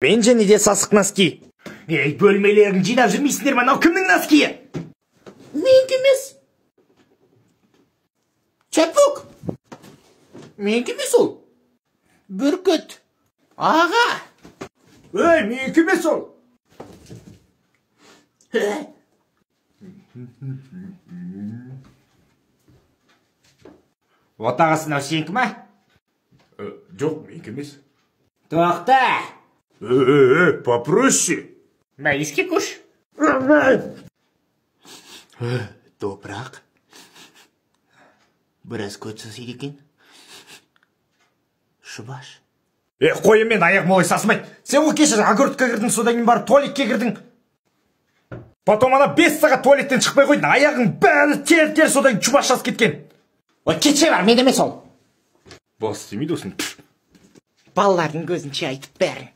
Мен және де сасық носки. Ей, бөлмелерін жинап жүрмейсіңдер ме? Мынау кімнің носкиі? Менікі емес. Чапук. Менікі емес ол. Бүркіт. Аға. Ей, менікі емес ол. Отағасы, мынау сенікі ма? Жоқ, менікі емес. Тоқта. Попроще. Мә, еске көш. Топырақ. Біраз көт сасиды екен. Шұбаш. Қойым, мен аяғым олай сасымайды. Сен ол кеше огородқа кірдің, содан кейін барып туалетке кірдің. Потом ана 5 сағат туалеттен шықпай қойдың, аяғың бәрі тер-тер, содан кейін шұбаш сасып кеткен. Ой, кетші бар, мен емес ол. Бас істемейді осыны. Балалардың көзінше айтып бәрін.